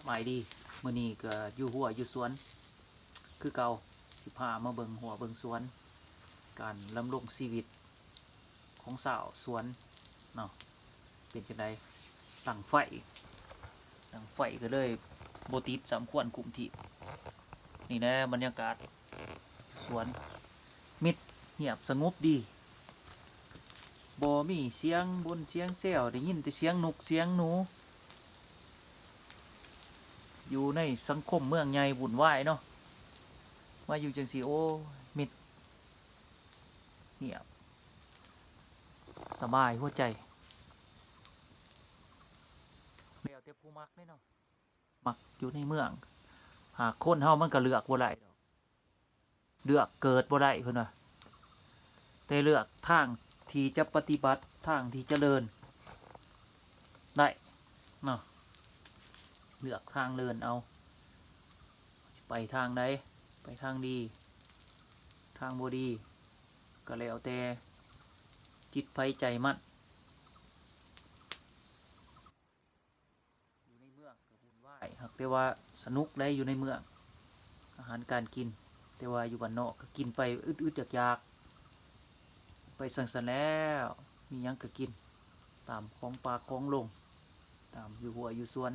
ສະບາຍດີ ມື້ນີ້ກໍຢູ່ຮົ້ວຢູ່ສວນຄືເກົ່າ ຊິພາມາເບິ່ງຮົ້ວເບິ່ງສວນ ການດຳລົງຊີວິດຂອງຊາວສວນເນາະ ເປັນຈັ່ງໃດ. ຕັ້ງໄຟ ຕັ້ງໄຟກໍເລີຍບໍ່ຕິດຊ້ຳ ຄວັນຄຸມທີ່. ນີ້ແຫຼະບັນຍາກາດສວນ ມິດ ຮຽບສະຫງົບດີ ບໍ່ມີສຽງບົນສຽງແຊວ ໄດ້ຍິນແຕ່ສຽງນົກສຽງໜູ. ຢູ່ໃນສັງຄົມເມືອງໃຫຍ່ວຸ້ນວາຍເນາະ ມາຢູ່ຈັ່ງຊີ້ ໂອ້ຍ ມິດ ຮຽບ ສະບາຍຫົວໃຈ. ແລ້ວແຕ່ຜູ້ມັກເດ້ເນາະ ມັກຢູ່ໃນເມືອງ. ຫາກຄົນເຮົາມັນກໍເລືອກບໍ່ໄດ້ດອກ ເລືອກເກີດບໍ່ໄດ້ເພິ່ນວ່າ ແຕ່ເລືອກທາງທີ່ຈະປະຕິບັດ ທາງທີ່ຈະເລີນໄດ້ເນາະ ເລືອກທາງເລີນເອົາ ຊິໄປທາງໃດ ໄປທາງດີ ທາງບໍ່ດີ ກໍແລ້ວແຕ່ຈິດໃຜໃຈມັນ. ຢູ່ໃນເມືອງກໍວຸ້ນວາຍ ຫາກແຕ່ວ່າສະໜຸກໄດ໋ຢູ່ໃນເມືອງ ອາຫານການກິນ ແຕ່ວ່າຢູ່ບ້ານນອກກໍກິນໄປອຶດໆຢາກໆ ໄປຈັ່ງຊັ້ນແລ້ວ ມີຫຍັງກໍກິນຕາມຂອງປ່າຂອງດົງ ຕາມຢູ່ຮົ້ວຢູ່ສວນ.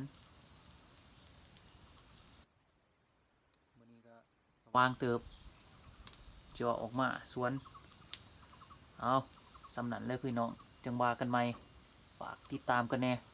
ມື້ນີ້ກໍສະຫວ່າງເຕີບ ຈະອອກມາສວນ. ເອົາ ສ່ຳນັ້ນແຫຼະພີ່ນ້ອງ ຈັ່ງວ່າກັນໃໝ່ ຝາກຕິດຕາມກັນແດ່.